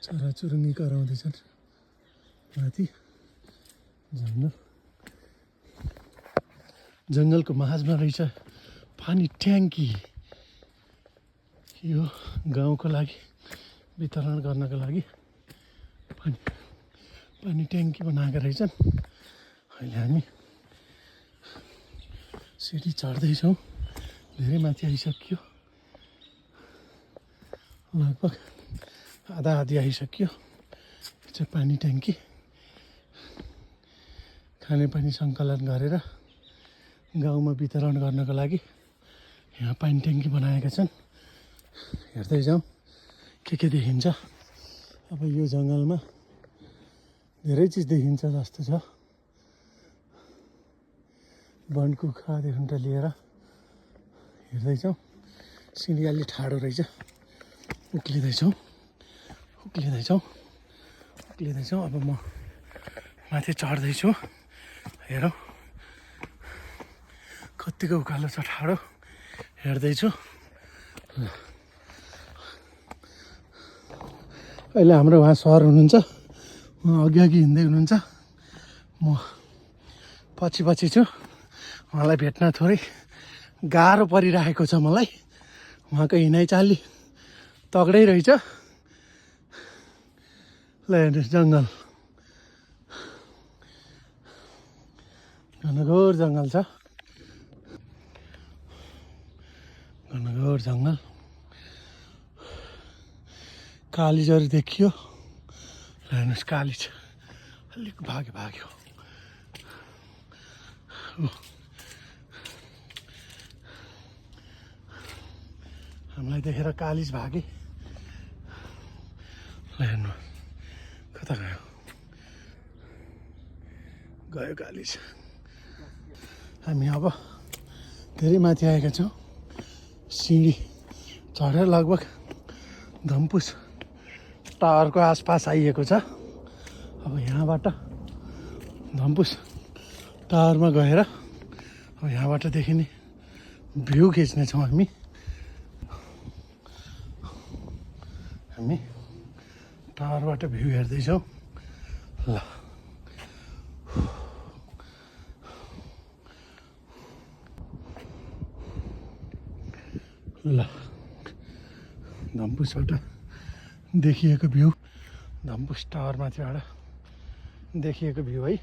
चराचुरुङ्गी कराउँदैछन् माथि जङ्गल जङ्गलको माझमा रहेछ पानी ट्याङ्की यो गाउँको लागि वितरण गर्नको लागि पानी ट्याङ्की बनाएका रहेछन् अहिले हामी सिडी चढ्दैछौँ धेरै माथि आइसक्यो लगभग आधा आधी आइसक्यो यो चाहिँ पानी ट्याङ्की खानेपानी सङ्कलन गरेर गाउँमा वितरण गर्नको लागि यहाँ पानी ट्याङ्की बनाएका छन् हेर्दै जाउँ के देखिन्छ अब यो जङ्गलमा धेरै चिज देखिन्छ जस्तो छ वनकुखुरादेखि लिएर हेर्दैछौँ सिँढी अलि ठाडो रहेछ उक्लिँदैछौँ अब म माथि चढ्दैछु हेरौँ कतिको उकालो छ ठाडो हेर्दैछु अहिले हाम्रो उहाँ सर हुनुहुन्छ उहाँ अघि हिँड्दै हुनुहुन्छ म पछि छु उहाँलाई भेट्न थोरै गाह्रो परिरहेको छ मलाई उहाँको हिँडाइ चाली तगडै रहेछ ल हेर्नुहोस् जङ्गल घनघोर जङ्गल छ घनघोर जङ्गल कालिजहरू देखियो ल हेर्नुहोस् कालिज अलिक भाग्यो हामीलाई देखेर कालिज भागे ल हेर्नु कता गयो कालिज हामी अब धेरै माथि आएका छौँ सिँढी चढेर लगभग धम्पुस टावरको आसपास आइएको छ अब यहाँबाट धम्पुस टावरमा गएर अब यहाँबाट देखिने भ्यू खिच्नेछौँ हामी टावरबाट भ्यू हेर्दैछौँ ल धम्पुसबाट देखिएको भ्यू धम्पुस टावरमाथिबाट देखिएको भ्यू है